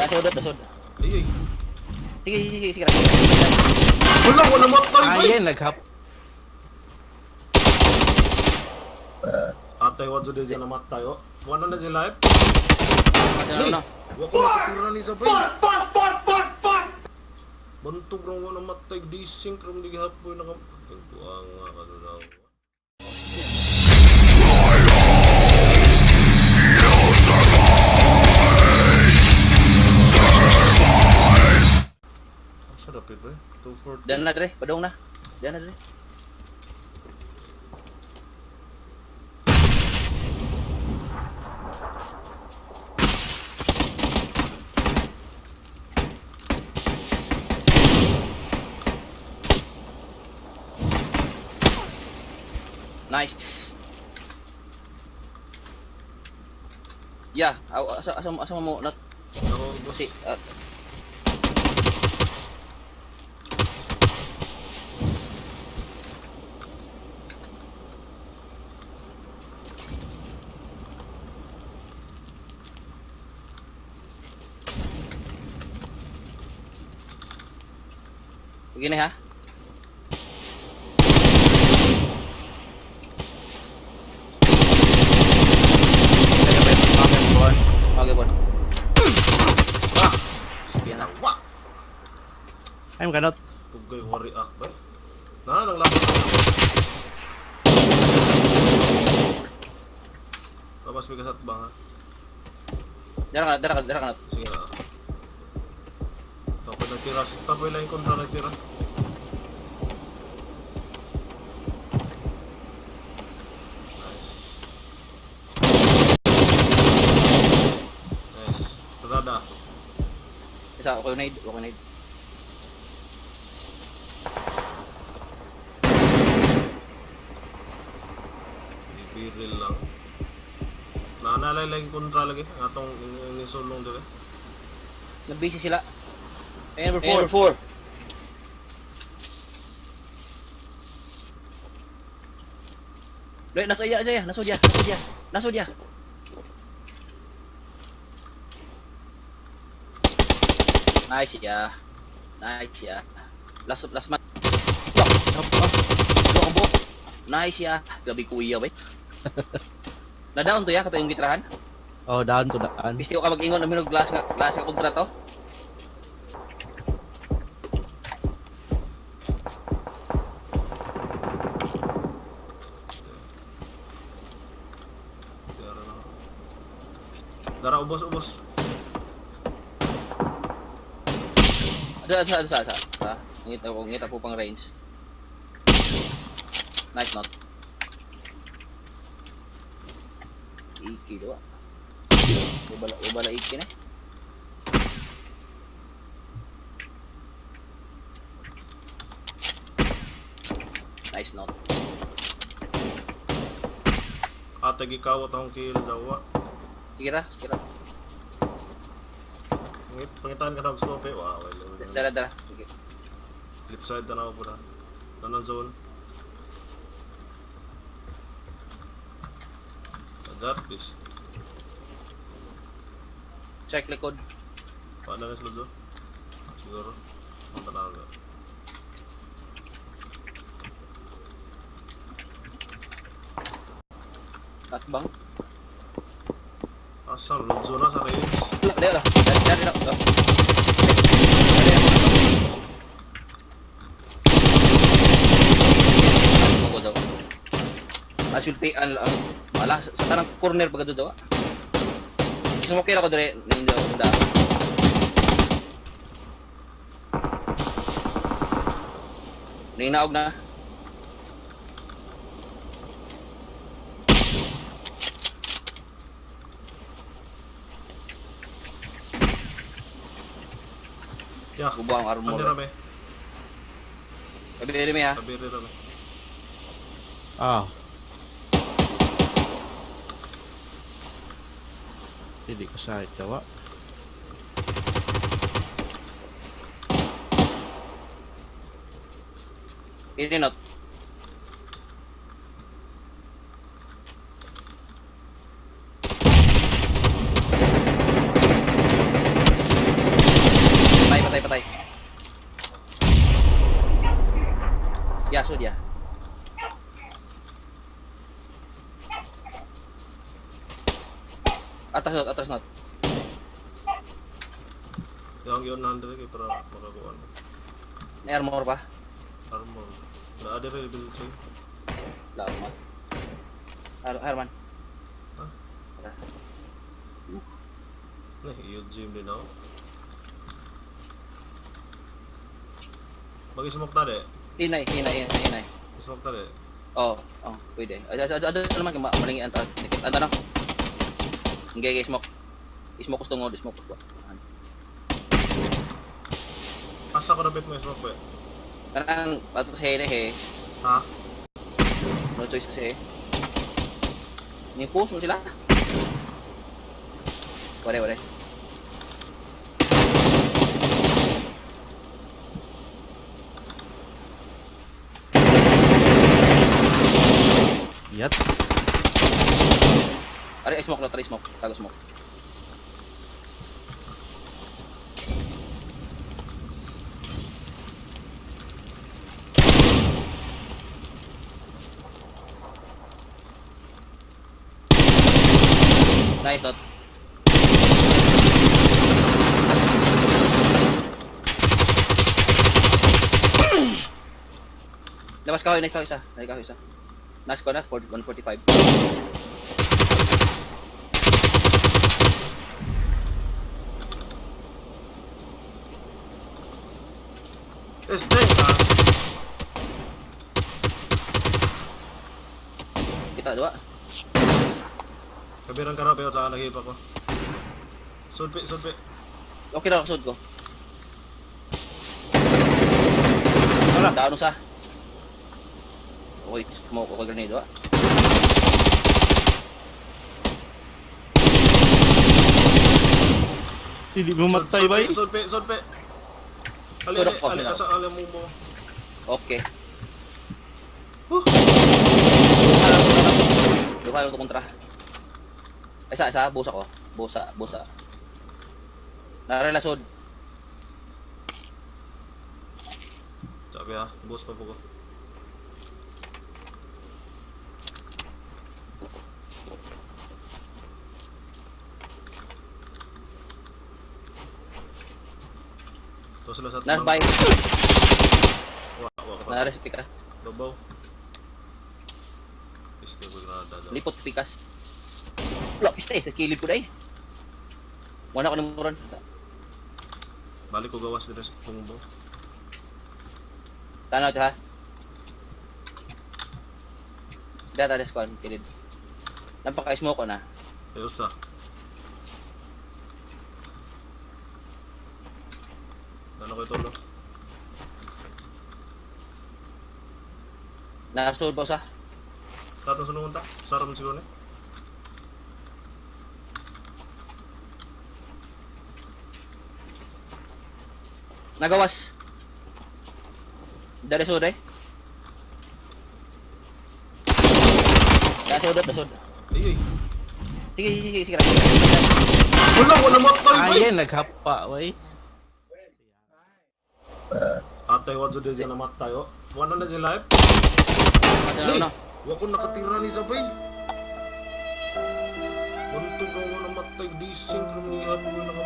Nasudot, nasud. Ay, ay. Sige, sige, sige, sige. Wala, wala matay, boy. Ay, naghap. Atay, wa jud dyan namatay, oh. Wala na dyan live. Ano, ano? Wa ko nakatira ni sa bay. Bantog rong wala matay. Desync rong di gihapoy naka. Buang nga ka daw. Asa dapit ba? 240. Dan na, Dre. Padong na. Dan na, Dre. Nice. Yeah, asa asa asa mo not Ako, boss. si Begini ha. Okay, bon. Ah! Sige na. Wa! I'm kanot. Pugay wari ah, bay. Na nang laban. Tapos may kasat ba ha? Dara ka, dara ka, dara ka. Sige na. Tapos nagtira. Tapos lang yung kontra nagtira. Nice. Nice. Rada. Isa, okay na, okay na. Ibiril lang. Naanalay lang yung kontra lagi. Ang atong sulong dito. Nabisi sila. Ay, number 4. Number 4. Dre, nasa iya, iya, nasa iya, nasa iya, nasa iya. Nice ya. Nice ya. Last last man. Wah, wah, buok. Nice ya. Gabi kuya bay. Na down to ya kato yung gitrahan. Oh, down to down. Bisti ko ka mag-ingon ang minog glass nga glass nga kontra to. Dara na. Dara, ubos, ubos. Ada ada ada ada. Ha, ngita ko ngita po pang range. Nice not. Iki doa. Ubala ubala iki na. Nice not. Ate, gikawat akong kill daw. Wa. Sige ra, sige ra. Pangitaan ka na og scope eh. Wow, well, Dara dara. Sige. Flip side na ako po na. Nanan zone. That is. Check likod. Paano na sila doon? Siguro. Ang tanaga. Atbang. Asa, Lodzo na sa range. Dara, dara, dara. Ko daw. Asulti ang wala sa tanang corner pagka daw. Sumukir ako dire ninyo da. Ninaog na. Ya, Gubo ang armor. Ano rame? Kabili mi ha. Kabiri rame. Ah. Hindi ko sa itawa. Ini not. Yang yun na diri kay para makakuan. May armor pa. Armor. Naa diri level 3. Wala man. Herman. Ha? Tara. Nah, iyo gym din ako. Mag-smoke ta de. Hinay, hinay, hinay, hinay. Smoke ta de. Oo, oh, pwede. Ado naman kung malingi ang tao. Ano na? Hindi, okay, smoke. Smoke ko tungod, smoke ko. Asa ko na bit mo smoke be. Kanang ato sa here he. Ha? No choice kasi. Ni post mo sila. Wala, wala. Yat. Ari smoke na, try smoke. Tago smoke. Nice dot. Labas ka, nice ka isa. Nice ka isa. Nice ko na, 145. Este ha. Kita dua. Kabirang karo pero sa nagipa ko. Sulpi, sulpi. Okay na kasud ko. Wala, daon sa. Okay, smoke ako grenade wa. Hindi mo matay bay. Sulpi, sulpi. Ali, Turok ali, ko, ali, sila. asa ali mo mo. Okay. Huh? Duha lang to kontra. Isa, isa, busa ko. Busa, busa. Naralasod. Sabi ha, boss pa po ko. To sila sa Narbay. Wa, wa ka pa. Nares pika. Babaw. Este ko granada daw. Lipot pikas. Wala, pista eh. Sa kilid ko na eh. Wala ko namuran. Balik ko gawas dito sa pungbo. Tanaw ito ha. Data des kwan, kilid. Napaka-smoke ko na. Eh usa. Ano ko ito lo? Nasud ba sa? Tatong sulungon ta. Saram siguro ni. Nagawas. Dari sud eh. Nasud, nasud. Ay ay. Sige, sige, sige, sige. Wala, wala matay bay. Ay, naghapa way. Atay wa jud diyan namatay oh. Wala na sila life. Ano, ano? Wa ko nakatira ni sabay. Unto ka mo namatay dising kung gihapon.